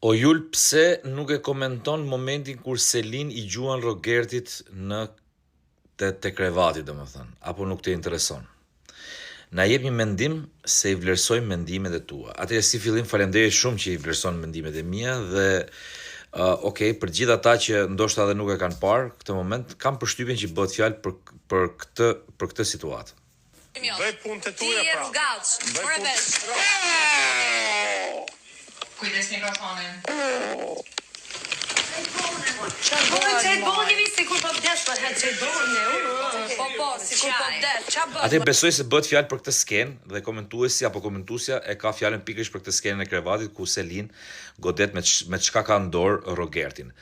O Jul pse nuk e komenton momentin kur Selin i gjuan Rogertit në te te krevati domethënë apo nuk të intereson. Na jep një mendim se i vlerësojmë mendimet e tua. Atëherë si fillim faleminderit shumë që i vlerëson mendimet e mia dhe uh, ok, për gjithë ata që ndoshta edhe nuk e kanë parë këtë moment, kam përshtypjen që bëhet fjalë për për këtë për këtë situatë. Bëj punët e tuaja pra. Bëj punët. Kujdes mikrofonin. Atëherë besoj se bëhet fjalë për këtë skenë dhe komentuesi apo komentuesja e ka fjalën pikërisht për këtë skenën e krevatit ku Selin godet me me çka ka në dorë Rogertin.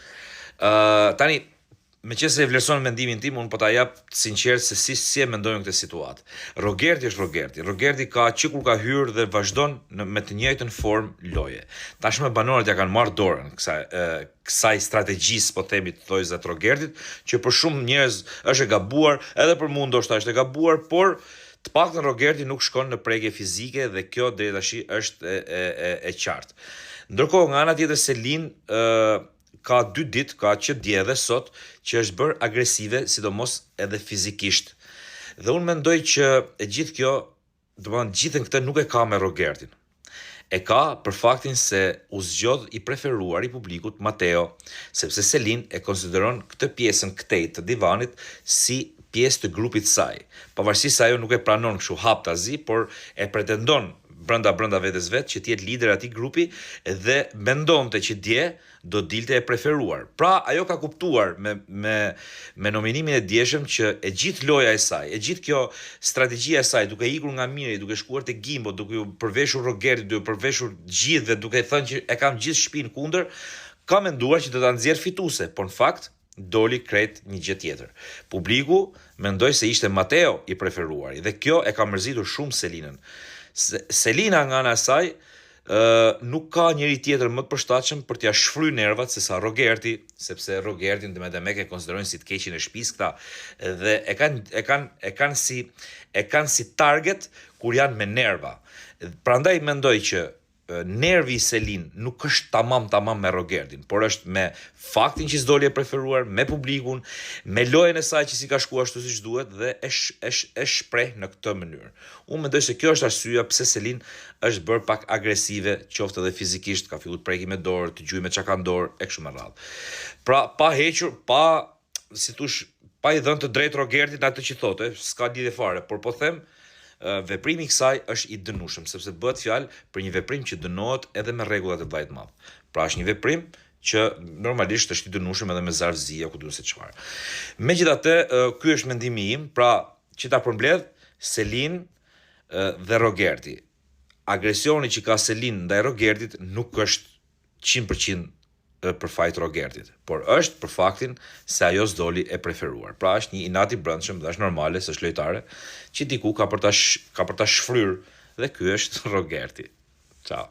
Ë tani Meqenëse e vlerëson mendimin tim, unë po ta jap të sinqertë se si si e mendoj unë këtë situatë. Rogerti është Rogerti. Rogerti ka që kur ka hyrë dhe vazhdon në me të njëjtën formë loje. Tashmë banorët ia kanë marrë dorën kësaj e, kësaj strategjisë, po themi të thojza të Rogertit, që për shumë njerëz është e gabuar, edhe për mua ndoshta është e gabuar, por të paktën Rogerti nuk shkon në prekje fizike dhe kjo deri tashi është e e e, e qartë. Ndërkohë nga ana tjetër Selin ë Ka dy ditë, ka që dje dhe sot, që është bërë agresive, sidomos edhe fizikisht. Dhe unë mendoj që e gjithë kjo, domethënë gjithën këtë nuk e ka me Rogertin. E ka për faktin se u zgjodh i preferuar i publikut Mateo, sepse Selin e konsideron këtë pjesën këtej të divanit si pjesë të grupit të saj. Pavarësisht se ajo nuk e pranon kështu haptazi, por e pretendon brenda brenda vetes vet që të jetë lider e atij grupi dhe mendonte që dje do dilte e preferuar. Pra ajo ka kuptuar me me me nominimin e djeshëm që e gjithë loja e saj, e gjithë kjo strategjia e saj duke ikur nga Miri, duke shkuar te Gimbo, duke iu përveshur Rogertit, duke iu përveshur gjithëve, duke thënë që e kam gjithë shtëpinë kundër, ka menduar që do ta nxjerrë fituese, por në fakt doli krejt një gjë tjetër. Publiku mendoi se ishte Mateo i preferuari dhe kjo e ka mërzitur shumë Selinën. Selina nga ana e saj ë nuk ka njeri tjetër më të përshtatshëm për t'ia shfry nervat sesa Rogerti, sepse Rogertin demek e konsiderojnë si të keqin e shtëpisë këta dhe e kanë e kanë e kanë si e kanë si target kur janë me nerva. Prandaj mendoj që nervi i Selin nuk është tamam tamam me Rogertin, por është me faktin që s'doli e preferuar, me publikun, me lojën e saj që s'i ka shkuar ashtu siç duhet dhe e sh, e sh, e shpreh në këtë mënyrë. Unë mendoj se kjo është arsyeja pse Selin është bërë pak agresive, qoftë edhe fizikisht, ka filluar të preki me dorë, të gjujë me çka ka në dorë e kështu me radhë. Pra, pa hequr, pa si thosh, pa i dhënë të drejtë Rogertit në atë që thotë, s'ka lidhje fare, por po them, veprimi i kësaj është i dënueshëm, sepse bëhet fjalë për një veprim që dënohet edhe me rregullat e vllait të madh. Pra është një veprim që normalisht është i dënueshëm edhe me zarf zi apo ku di unë se çfarë. Megjithatë, ky është mendimi im, pra që ta përmbledh Selin dhe Rogerti. Agresioni që ka Selin ndaj Rogertit nuk është 100% për faj të Rogertit, por është për faktin se ajo s'doli e preferuar. Pra është një inat i brendshëm dhe është normale se është lojtare që diku ka për ta ka për ta shfryrë dhe ky është Rogerti. Ciao.